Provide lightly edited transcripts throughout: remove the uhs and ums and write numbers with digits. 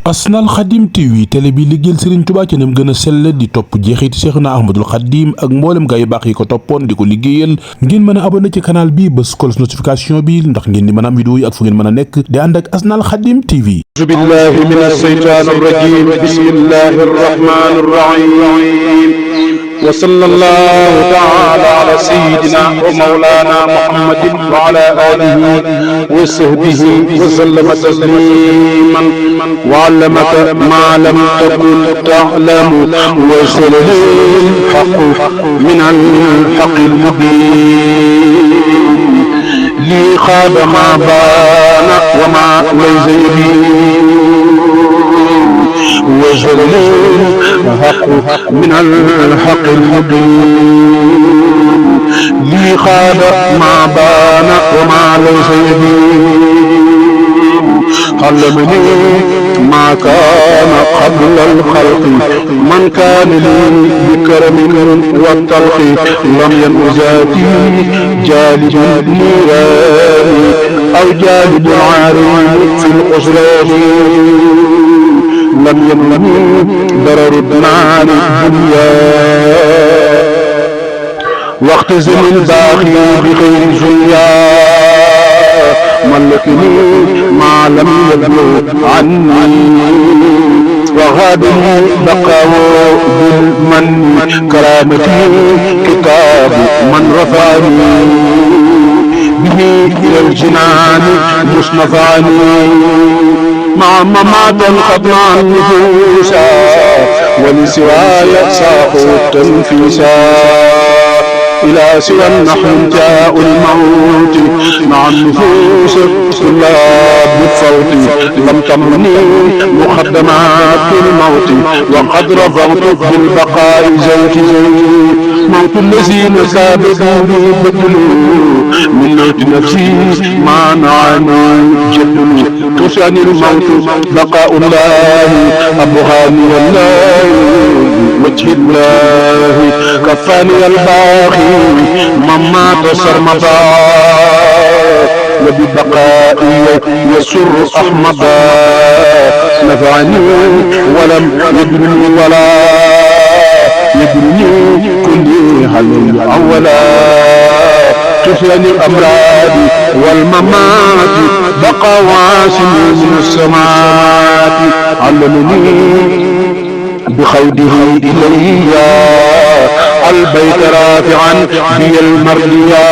Asnal Khadim TV télé bi liggéeyal Serigne Touba ci nam gën a sell di topp jeexiti Cheikhna Ahmadul Khadim ak mboolem gaa yu baax yi ko toppoon di ko liggéeyal ngeen mën a abonné ci canal bi bës cloche notification bi ndax ngeen di mën a am vidéo yi ak fu ngeen mën a nekk di ànd ak Asnal Khadim TV. أعوذ بالله من الشيطان الرجيم بسم الله الرحمن الرحيم وصلى الله تعالى على سيدنا ومولانا محمد وعلى آله وصحبه وسلم تسليما وعلمك ما لم تكن تعلم وشرح الحق من الحق المبين لي خاب ما بان وما ليس يبين وجل الحق من الحق المبين لي خاب ما بان وما ليس يبين علمني ما كان قبل الخلق من كان لي بكرم والطلق لم ينزاتي جالب النيران أو جالب العارين في القصران لم يمنني ضرر النار الدنيا واختزم الباقي بغير زيا ملكني ما لم يبلغ عني وغادني بقاه بالمن كرامتي كتاب من رفعني به إلى الجنان مصنفعني مع ممات خطنا النفوسا ولسواي ساقوا التنفيسا إلى سوى النحو جاء الموت مع النفوس كلها بالفوت لم تمني مقدمات الموت وقد رفضت بالبقاء زوجي موت الذين سابقوا لي بدلوا من موت نفسي ما نعني جدل تسعني الموت بقاء الله أبغاني الله وجه الله كفاني الباقي مما تصرمدا وببقائي يسر أحمدا نفعني ولم يدرني ولا يدرني كلي علي أولا تفيني الأمراض والممات بقى واسم من السماء علمني بخوده إليا البيت رافعا بي المرضيا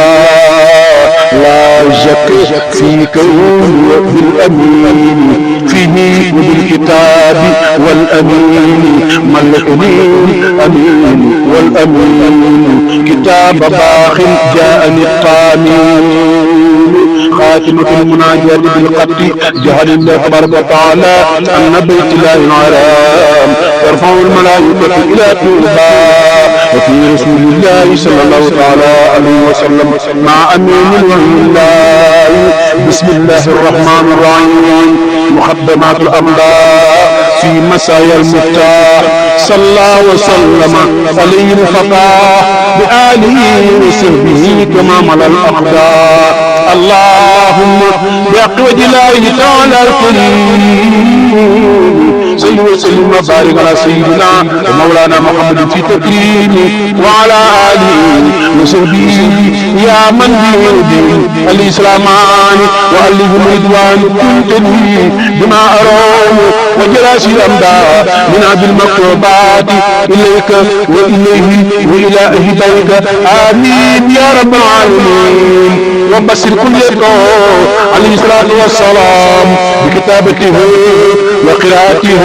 لا شك في كوني بالأمين فيه وبالكتاب والأمين ملكني أمين والأمين كتاب باخ جاءني الطامين خاتمة المناجاة بالقد جعل الله تبارك وتعالى أن بيت الله الحرام يرفع الملائكة إلى طوبى وفي رسول الله صلى الله تعالى عليه وسلم مع أمين الله بسم الله الرحمن الرحيم مقدمات الأنباء في مسايا المفتاح صلى وسلم عليه الفتاح بآله وصحبه كما ملا الأقدار اللهم بحق وجه الله تعالى الكريم صل وسلم وبارك على سيدنا ومولانا محمد في تكريمه وعلى آله وصحبه يا من بيده الإسلامان وألهم رضوان كنتني بما أراه وجلاسي الأمداد من عبد المكتوبات إليك وإليه وإلى أهديك آمين يا رب العالمين وبشر كل عليه الصلاة والسلام بكتابته وقراءته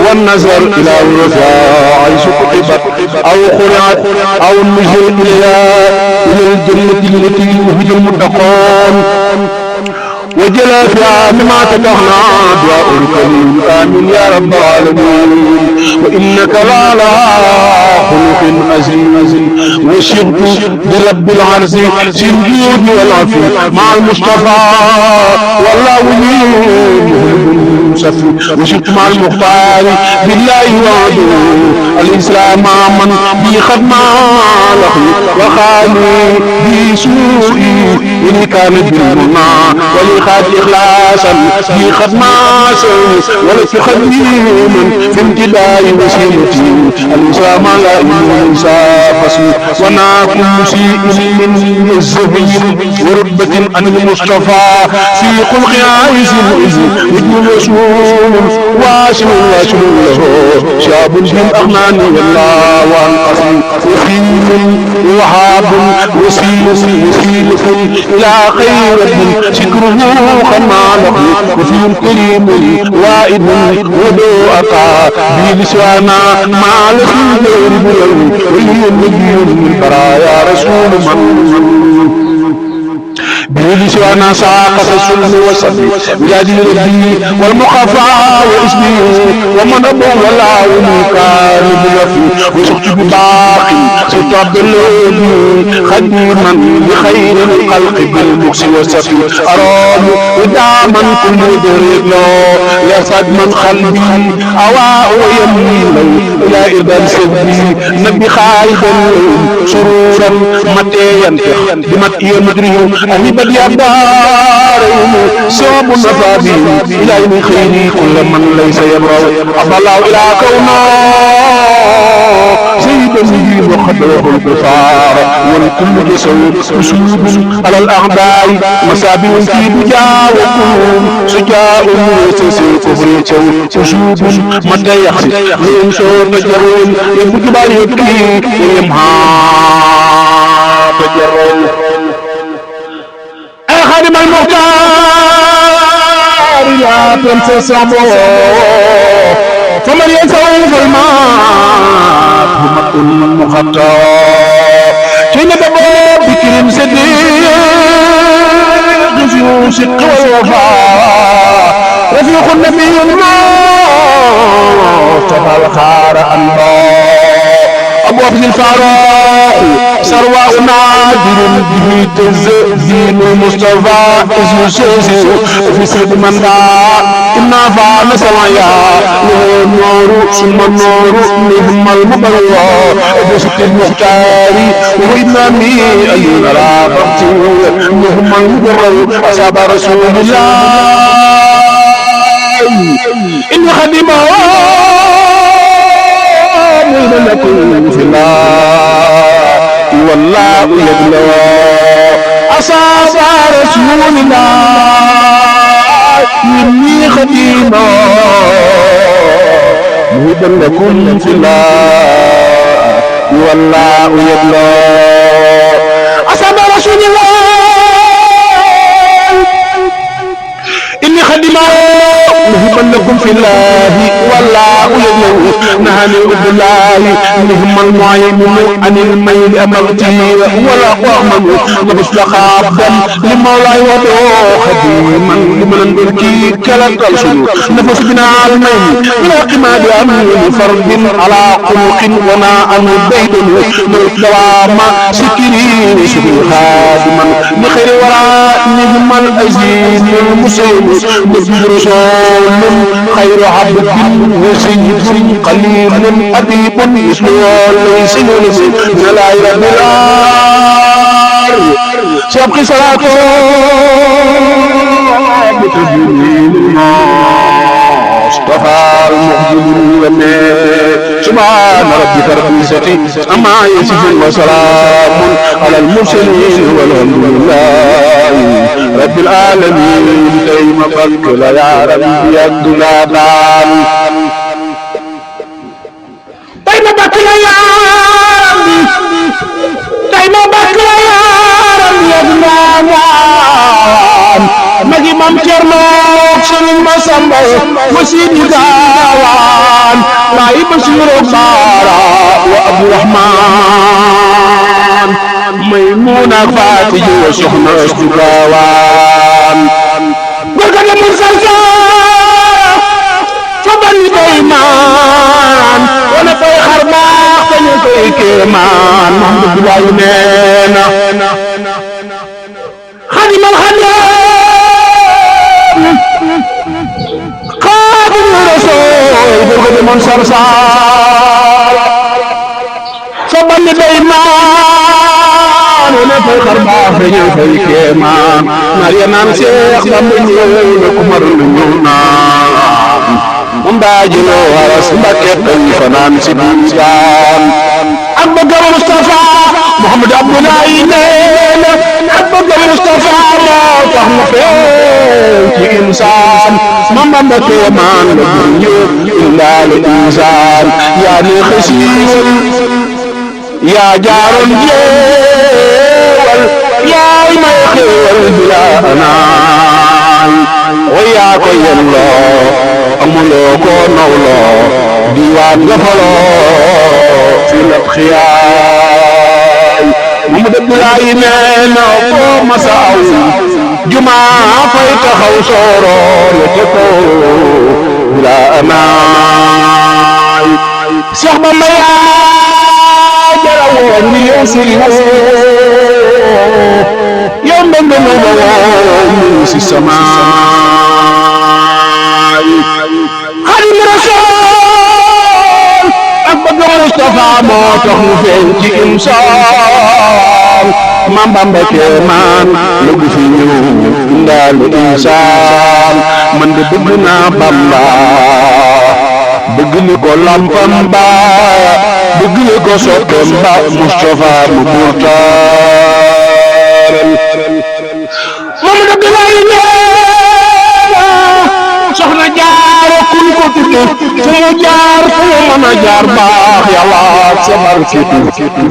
والنظر إلى الرفاع حيث كتبت أو قرأت أو النزول إلى الجنة التي وهي المتقون وجلا فيها مما تدعنا دعاء الكريم آمين يا رب العالمين وإنك لعلى خلق خلق عظيم وشرت برب العرش في الجود والعفو مع المصطفى والله صفي وشرت مع المختار بالله وعده الإسلام من بي خدمة له وخالي بي سوءي إن كان بالمنى ولخاد إخلاصا بي خدمة ولتخدمي من في امتداء وسيلتي الإسلام لا إنسى فصل ونا كل شيء من الزبير ورتبة عن المصطفى في خلق عايز وجه رسول واسع له شاب بالأغنان والله والقصير وخيل وهاب وسيل إلى خير شكره خمالق وفي كريم وائد ودوءك بلسانا مع الخير ولي النبي البرايا رسول من بلسانا ساق السلم والصبي بجاد ربي والمخافى واسمي ومن ابو ولا كان بوفي وسقت بباق سقت عبد الله خديما بخير الخلق بالبؤس والسفي ارام وداما كل دريق له يسعد من قلبي اواء ويمين الى ارض سبي نبي خالدا سرورا متى ينفخ بمتى مدري بدي أبارهم صوب النفابي إلى من خيري كل من ليس يبرأ أفلا إلى كونه سيد المجيب وقدره الكفار والكل جسد أسود على الأعداء مسابي في بجاوكم سجاء ويسسي كفريتو أسود متى يخسي وينشور نجرون يبجبال يبكي ويمها بجرون خادم المختار لا تنسى صبوه فمن يسوف الماء هم كل مختار كين بابو بكرم صديق في شق والوفاء رفيق النبي المصطفى الخار الله أبو عبد الفاروق سرواء نادر به تزين المصطفى اسم الشيخ في سيد من دعا إنا فعل سوايا النور ثم النور نهم المبلغ أبو ست المختار وإمامي أينا لا تقتل نهم المبلغ أصحاب رسول الله إن خدمه لكم في الله والله يبلغ أصاب رسول الله إني خديما مهدا لكم في الله والله يبلغ أصاب رسول الله إني خديما مهدا لكم في الله والله يبلغ نهني بالله نهم المعين عن الميل أمرتي ولا أؤمن نبش لخابا لمولاي ودو خديما لمن بركي كلا تلسل نفس بنا المين لا قماد أمين فرد على قلق ونا أن بيت دوام سكرين سكر خادما لخير وراء نهم العزيز المسلم نبي رسول خير عبد وسيد قليل أديب اسمه ليس ينسي لا إله إلا سبق صلاته بتجليل المصطفى المخجل سبحان ربك رب العزة عما يصفون وسلام على المرسلين والحمد لله رب العالمين دائما فضل يا ربي الدلال دائما فضل يا ربي دائما فضل يا ربي الدلال مجي مام تيرلو سيرن ما سامبا وسيدي غاوان باي بشير بارا وابو الرحمن ميمونة فاتي وسخنا استغاوان بركة مرسل فبني دايمان وانا في خرباق تنيكو fay kéemaan Mahamadu Abdoulaye nee na xadimal xadim xaadimu rasul boo ko demoon Sarsara sa bandi day maan wala fay xar baax dañu fay kéemaan naar ya naan Seex Bamba ñëw na ku mar na ñëw naan moom daa jëloo waras Mbàkke xëy fanaan si diiwaan ak bëggal Mustafa Muhammadu Abdoulaye nee na ak bëggal Mustafa moo tax mu feeñ ci insaan Maam Bamba kéemaan la bu ñëw indaalu insaan yaa ne xasiiwal yaa jaaroon jeewal yaay may xéewal bila anaan o yaa ko yelloo amuloo ko nawloo diwaan nga faloo fi lab xiyaay Mamadou Abdoulaye nee na foo masaaw jumaa fay taxaw sooroon te ko bila anaay Seex Bamba jarawoon ni yow sëriñ yow mbëgg ma woon si samaay Xaadimu Rasuul ak bëgg Mustafa moo tax mu feeñ ci insaan Maam Bamba kéemaan lu gu fi ñëw indaalu insaan man de bëgg naa Bamba bëgg li ko lampam ba bëgg li ko soppeem ba Mustafa mu burtaaral Mamadou Abdoulaye nee na soxna Jaara kun ko tudde fu mu jaar fu mu mën a jaar baax yàlla ak sa barketu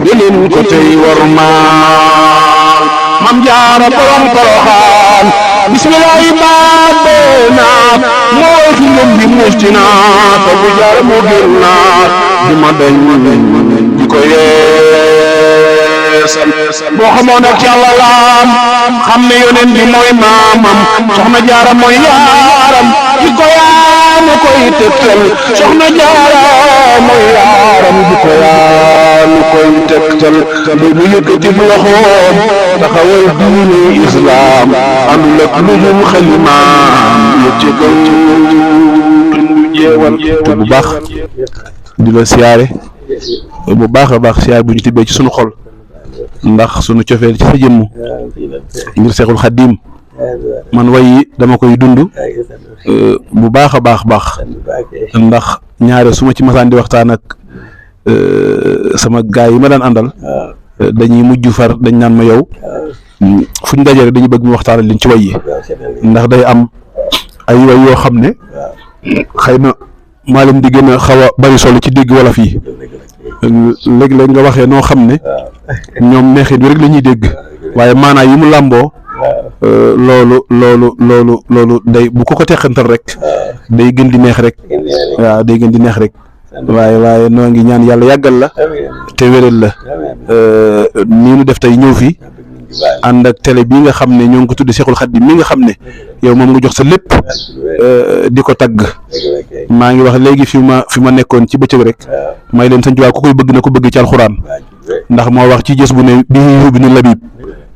jëlin ko tey war maan Mam Jaara borom Poroxaan bismillahi baabenaat mooy fi ngëm bi mustinaat te bu jaar mu génnaat du ma dañ di ko yeesal boo xamoon ak Yàlla laam xam ne yonent bi mooy maamam soxna Jaara mooy yaaram di ko yaanu koy tegtal soxna Jaara mooy yaaram di ko yaanu koy tegtal ba bu yëkkati loxoom taxawal diine islaam àndul ak lu dul xalimaam yëcce kaw jeewal bu baax di la siyaare bu baax a baax siyaare bu ñu tibbee ci sunu xol ndax sunu cofeel ci sa jëmm ngir Seexul Xadiim man way yi dama koy dund bu baax a baax ndax ñaare su ma ci masaan di waxtaan ak sama gaay yi ma daan àndal dañuy mujj far dañ naan ma yow fuñ dajee rek dañuy bëgg mu waxtaanal liñ ci way yi ndax day am ay way yoo xam ne xëy na maa leen di gën a xaw a bari solo ci dégg wolof yi léeg-léeg nga waxee noo xam ne ñoom neexit bi rek la ñuy dégg waaye maanaa yi mu làmboo loolu day bu ko teqantal rek day gën di neex rek waaw day gën di neex rek waaye noo ngi ñaan yàlla yàggal la te wéral la nii nu def tey ñëw fii ànd ak télé bii nga xam ne ñoo ngi ko tudde Seexul Xadiim mi nga xam ne yow moom nga jox sa lépp di ko tagg maa ngi wax léegi fi ma nekkoon ci bëccëg rek may leen Sëñ Tuubaa ku koy bëgg na ko bëgg ci alxuraan ndax moo wax ci gës bu ne bi bi nu labib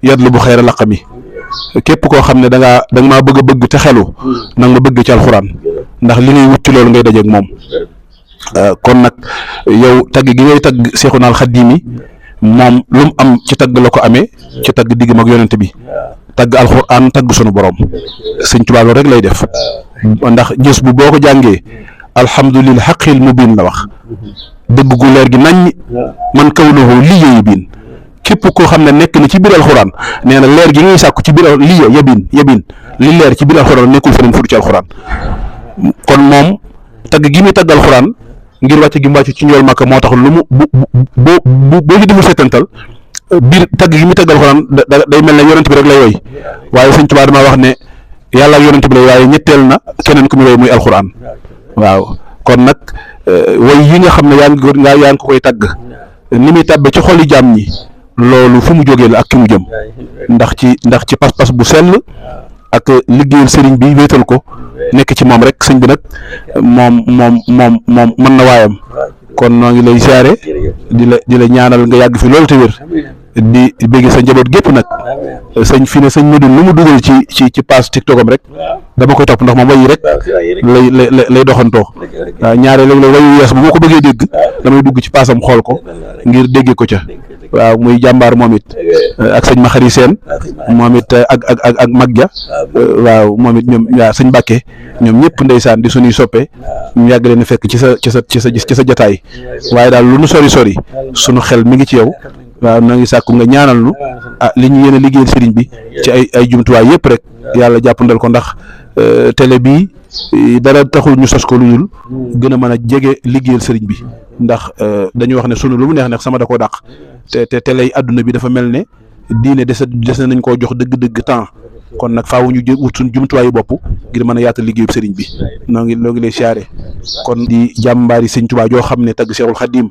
yadlu bu xayra laqami képp koo xam ne da nga maa bëgg te xelu nag ma bëgg ci alxuraan ndax li ngay wut ci loolu ngay dajeeg moom kon nag yow tagg gi ngay tagg Seexuna Xadiim yi moom lu mu am ci tagg la ko amee ci tagg diggam ak yonent bi tagg alxuraan tagg sunu borom Sëñ Tuubaa loolu rek lay def ndax gës bu boo ko jàngee alhamdulil xaqil mubin la wax dëgg gu leer gi naññ man kaw na woo liggéeyu biin képp koo xam ne nekk na ci biir alxuraan nee na leer gi ngay sàkku ci biir yabin li leer ci biir alxuraan nekkul feneen fu du ci alxuraan kon moom tagg gi muy tagg alxuraan ngir wàcc gi mu wàcc ci njool Makka moo tax lu mu boo ci deful seetantal biir tagg gi muy tagg alxuraan day mel ne yonent bi rek lay woy waaye Sëñ Tuubaa dama wax ne yàlla ak yonent bi lay waaye ñetteel na keneen ku muy woy muy alxuraan waaw kon nag woy yi nga xam ne yaa ngi ko koy tagg ni muy tàbbe ci xoli jaam ñi loolu fu mu jógee la ak ki mu jëm ndax ci pas-pas bu sell ak liggéeyal sëriñ bi wéetal ko nekk ci moom rek sëñ bi nag moom mën na waayam kon noo ngi lay siyaare di la ñaanal nga yàgg fi loolu te wér di bëgg sa njaboot gépp nag sëñ fi ne sëñ Medoune lu mu dugal ci page TikTok am rek dama koy topp ndax moom wayi rek lay doxantoo waaw ñaare léeg-léeg wayu yees bu ma ko bëggee dégg damay dugg ci paasam xool ko ngir déggee ko ca waaw muy jàmbaar moom it ak sëñ Maxari Seen moom it ak mag ja waaw moom it ñoom waaw sëñ Mbàkke ñoom ñëpp ndeysaan di suñuy soppe ñu yàgg leen fekk ci sa jataay waaye daal lu nu sori sunu xel mi ngi ci yow waaw na ngi sàkku nga ñaanal nu li ñu yéen a liggéeyal sëriñ bi ci ay jumtuwaay yëpp rek yàlla jàppandal ko ndax télé bii dara taxul ñu sos ko lu dul gën a mën a jege liggéeyal sëriñ bi ndax dañuy wax ne sunu lu mu neex sama da koo dàq te télé yi àdduna bi dafa mel ne diine des nañ koo jox dëgg-dëgg temps kon nag faaw ñu wut suñ jumtuwaayu bopp ngir mën a yaatal liggéeyub sëriñ bi noo ngi lay siyaare kon di jàmbaari sëñ Tuubaa joo xam ne tagg Seexul Xadiim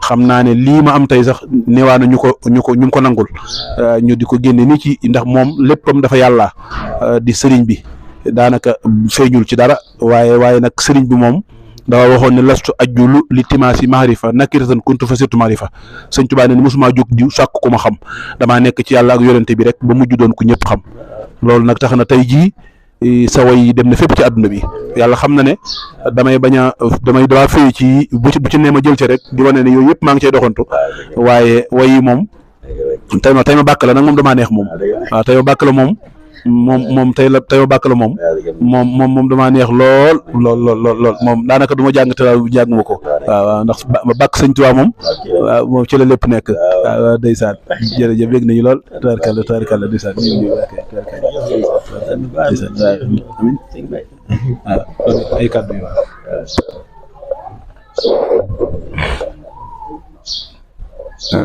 xam naa ne lii ma am tey sax newaa na ñu ko nangul ñu di ko génne nii ci ndax moom léppam dafa yàlla di sëriñ bi daanaka feeñul ci dara waaye nag sëriñ bi moom dafa waxoon ne lastu ajjulu li timaasi maarifa nakiratan kuntu fa sirtu maarifa sëñ Tuubaa ne mosuma jóg di sàkk ku ma xam damaa nekk ci yàlla ak yorente bi rek ba mujj doon ku ñëpp xam loolu nag tax na tey jii sa way yi dem na fépp ci àdduna bi yàlla xam na ne dama fay ci bu ci nee ma jël ci rek di wane ne yooyu yëpp maa ngi cay doxantu waaye way yi moom tey ma bàkk la nag moom damaa neex moom waaw tey ma bàkk la moom tey ma bàkk la moom damaa neex lool moom daanaka du ma jàng te jàng ma ko waaw ndax ma bàkk sëñ Tuubaa moom ci la lépp nekk waaw ndeysaan jërëjëf bég nañu lool tabarkalla ndeysaan waaw ay kàddu yi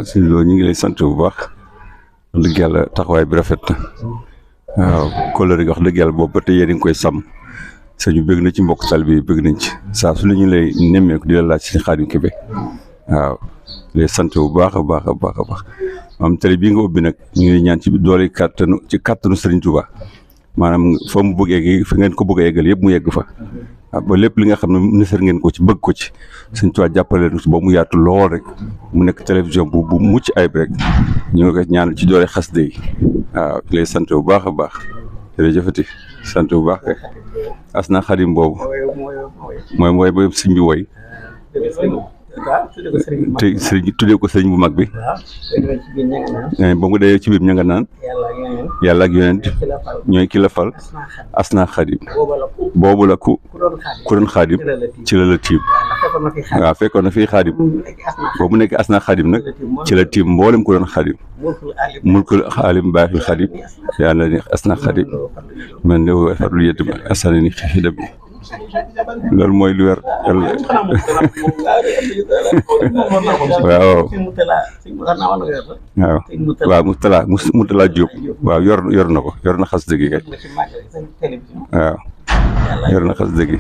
sëñ Lo ñu ngi lay sant bu baax wax dëgg yàlla taxawaay bi rafet na waaw kóllëre gi wax dëgg yàlla boobu ba tey yéen a ngi koy sàmm sañu bëgg na ci mbokk tal bi bëgg nañ ci saa su ne ñu lay nemmeeku di la laaj si Xaadim Kebe waaw lay sant bu baax a baax am télé bii nga ubbi nag ñu ngi ñaan ci doole kàttanu Sëriñ Tuubaa maanaam fa mu bëggee fi ngeen ko bëgg a yeggal yëpp mu yegg fa waaw ba lépp li nga xam ne nësër ngeen ko ci bëgg ko ci Sëriñ Tuubaa jàppale leen ba mu yaatu lool rek mu nekk télévision bu mucc ayib rek ñu ngi ko ñaanal ci doole xasida yi waaw lay sant bu baax a baax jërëjëfati sant bu baax kay Asna Xadim boobu mooy ba sëñ bi woy te sëriñ tuddee ko sëriñ bu mag bi ba mu dee ci biir ña nga naan yàlla ak yonent ñooy ki la fal Asna Xadim boobu la ku doon Xadim ci la tiim waaw fekkoon na fii Xadim boobu nekk Asna Xadim nag ci la tiim mboolem ku doon Xadim mulkul alim baaxil Xadim yàlla ni Asna Xadim man de farlu yëtt ma asana ni xida bi loolu mooy lu wér waaw Mutala Diop waaw yor na ko yor na xas dëgg kay waaw yor na xas dëgg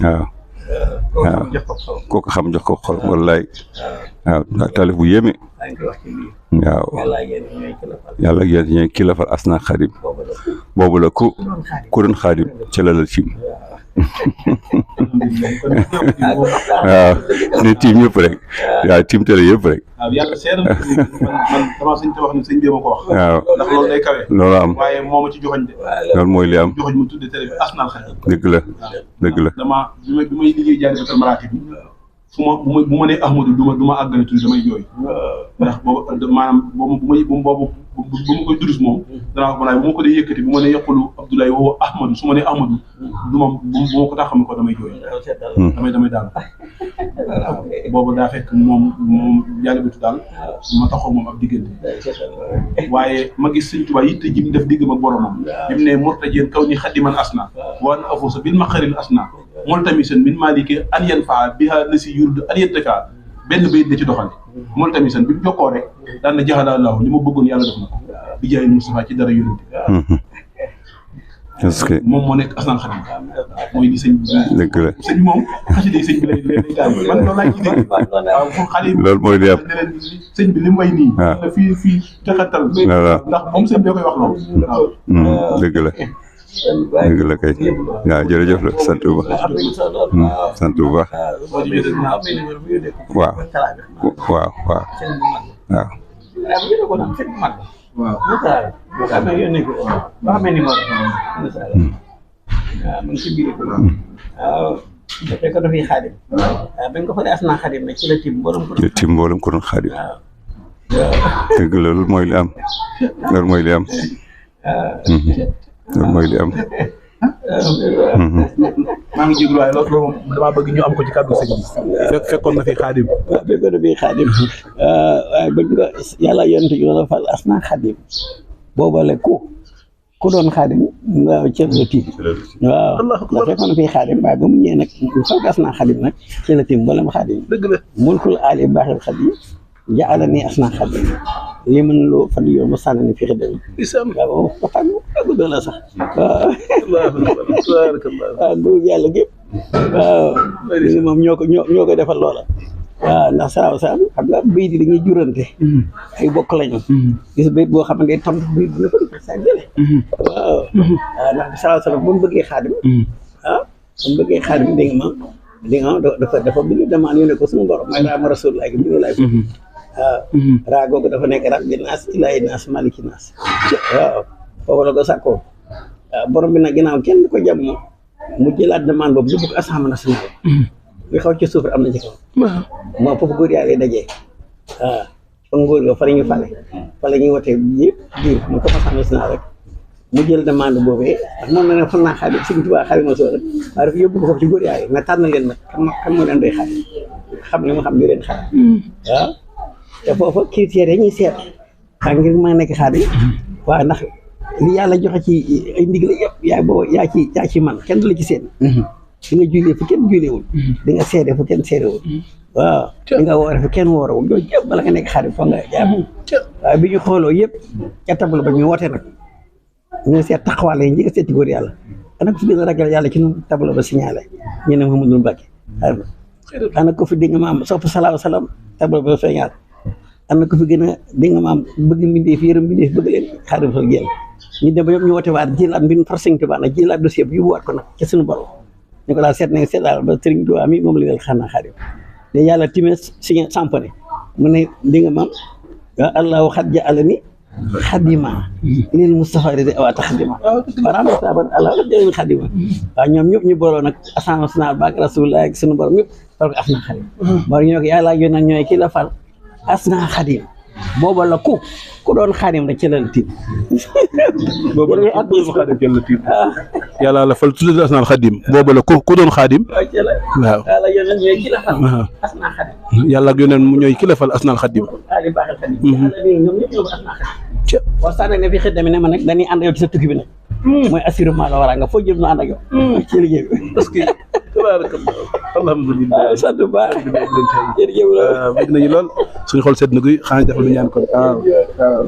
waaw kooku xam jox ko xol wallaay waaw taalif bu yéeme waaw yàlla ak yéen ñooy ki la fal Asna Xadim boobu la ku doon Xadim ca la tiim waaw ne tiim yëpp rek waaw tiim télé yëpp rek. waaw yàlla seetlu man damaa sëñ te wax ne sëñ bi ma ko wax. waaw ndax loolu day kawe. loolu am waaye moo ma ci joxoñ de. loolu mooy li am joxoñ mu tuddee télé bi Asna Xadim. dëgg la. damaa bi may liggéey jàng batal maraati bi fu ma bu ma nee Ahmadou du ma àggale tuuti damay jooy. ndax boobu maanaam boobu bu ma koy durus moom danaa ko mën a bu ma ko dee yëkkati bu ma nee yaqulu Abdoulaye woo Ahmadou su ma nee Ahmadou du ma bu ma ko tax xam ko damay jooy. damay daal boobu daa fekk moom yàlla bitu daal ma taxaw moom ab diggante waaye ma gis sëñ Tuubaa yitte ji mu def diggam ak boromam bi mu ne murtajeen kaw ni xadiman Asna waan afusa bil maqaril Asna multamisan min maliki an yanfaa biha nasi yurd an yantafa benn bayit la ci doxale multamisan bi mu jokkoo rek daan na jaxalaalaahu li ma bëggoon yàlla def na ko bi jaay Moustapha ci dara yónente est-ce que moom moo nekk Asna Xadim mooy di sëñ bi dëgg la sëñ bi moom xasida yi sëñ bi lay taal man loolu laa gisee waaw pour xale yi loolu mooy li am ne leen sëñ bi li mu way nii la fii jaxatal ndax moom sëñ bi koy wax loolu dëgg la dëgg la kay waaw jërëjëf la sant bu baax sant bu baax waaw waaw waaw waaw fekk na fi xaadim bañ ko fa dee asnaa xaadim nag ci la tim mboolem ko tim mboolem ko doon xaadim dëgg la loolu mooy li am loolu mooy li am loolu mooy li am maa ngi jégalu waaye loolu moom damaa bëgg ñu am ko ci kàddu sëñ bi fekkoon na fi xaadim waaw fekkoon na fi xaadim waaye bañ ko yàlla yonent ñu la fal asnaa xaadim boobale ku doon xaadim nga cër la tiim waaw ndax fekkoon na fi xaadim waaye ba mu ñëwee nag soog asnaa xaadim nag ci la tiim mboolem xaadim dëgg la mulkul aali baaxil xaadim jaala ni asnaa xaadim li mën loo fan yow ma sànni ni fi xidam waaw ko tàgg tàggu la sax waaw du yàlla gépp waaw moom ñoo ko defal loola waaw ndax salaam xam nga bayit yi dañuy jurante ay bokk lañu gis bayit boo xam ne day tontu bayit bu ne ko di sa jële waaw ndax salaam ba mu bëggee xaadim ba mu bëggee xaadim dégg nga dafa bind demande yu ne ko suñu borom may raama rasul laay bi ñu laay waaw raa googu dafa nekk rabbi naas ilaahi naas maliki naas waaw foofu la ko sàkkoo waaw borom bi nag ginnaaw kenn du ko jàmm mu jëlaat demande boobu yóbbu ko assemblée nationale li xaw ci suuf am na ci kaw moo foofu góor yaa lay dajee waaw fa ngóor ga fa la ñu fa la ñuy wote yëpp biir mu ko assemblée nationale rek mu jël demande boobee ndax moom na ne fan naa xaadim Sëriñ Tuubaa xaadim ma soo rek waaye dafa yóbbu ko foofu ci góor yaa yi mais tànn leen nag kan moo leen doy xaadim xam li mu xam di leen xaadim waaw te foofa critères yi ñuy seet ak ngir mën a nekk xaadim waaw ndax li yàlla joxe ci ay ndigal yëpp yaa ci man kenn du la ci seen di nga jullee fu kenn julleewul di nga seede fu kenn seedewul waaw di nga woore fu kenn woorawul yooyu yëpp bala nga nekk xaadim foog nga jaar waaye bi ñu xooloo yëpp ca tabal ba ñu woote nag ñu seet taxawaale yi njëkk a seeti góor yàlla ana ko fi gën a ragal yàlla ci nu tabal ba signalé ñu ne Mouhamadou Mbacké ana ko fi dégg nga maam sopp salaahu salaam tabal ba feeñaat am na ko fi gën a dégg nga maam bëgg mbindeef yërëm mbindeef bëgg leen xaadim sol génn ñu dem ba ñoom ñu woote waat jëlaat mbir forcing Tuubaa nag jëlaat dossier bi yóbbuwaat ko nag ci suñu borom ñu ko daal seet nañ seet daal ba Sëriñ Tuubaa mi moom la leen xanaa xaadim ne yàlla timee signé sampane mu ne dégg nga maam allahu xat ja'alani xadima lil Mustafa ridi awaata xadima waraam saban allah xat ja'alani xadima waaw ñoom ñëpp ñu booloo nag assemblée nationale baak rasulullah ak suñu borom yëpp parce que af na xadim moo ñu ne ko yàlla yónnee ñooy kii la fal asnaa xadim booba la ku doon xaadim rek ci la tiim booba la ku doon xaadim ci la tiim yàlla la fal tudd asnaa xadim booba la ku doon xaadim waaw yàlla yónnee ñooy ki la fal asnaa xadim yàlla ak yónnee ñooy ki la fal asnaa xadim ali baaxal xadim yàlla nii ñoom ñëpp ñoo ko asnaa xadim waaw saa nag ne fi xit dami ne ma nag dañuy ànd yow ci sa tukki bi nag mooy assurement la war a nga foo jëm nu ànd ak yow ci liggéey bi parce que alhamdulilah sant bu baax jërëjëf la bëgg nañu lool suñu xol sedd na guy xanaa defal lu ñaan ko waaw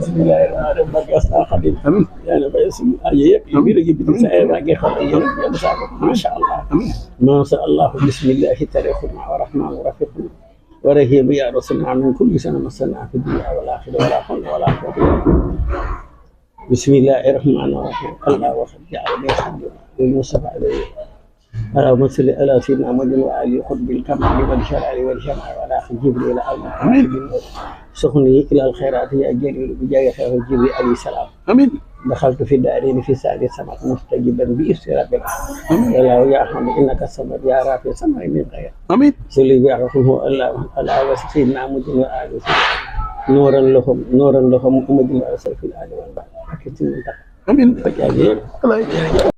bismillahi rahmaani rahim barke asnaa xadim amiin yàlla bay suñu aje yëpp yu biir ak yu biti sa ay raage xol ak yéen yàlla saako masha allah masha allah bismillahi tarixuna wa rahmaan wa rafiquna wa rahimu ya rasulna min kulli sana masana fi dunya wal akhirah wala hawla wala quwwata illa billah bismillahi rahmaani rahim allah wa ja'ala xadim lil mustafa alayhi اللهم صل على سيدنا محمد وعلى قطب الكمال والشرع والجمع وعلى اخي جبريل امين سخني الى الخيرات يا جليل بجاه خير جبريل عليه السلام امين دخلت في الدارين في سعد السماء مستجبا باستراب الله يا حمد انك الصمد يا رافع السماء من غير امين صلي بيعرفه الله على سيدنا محمد وعلى نورا لهم محمد وعلى سيف الآل والبعد امين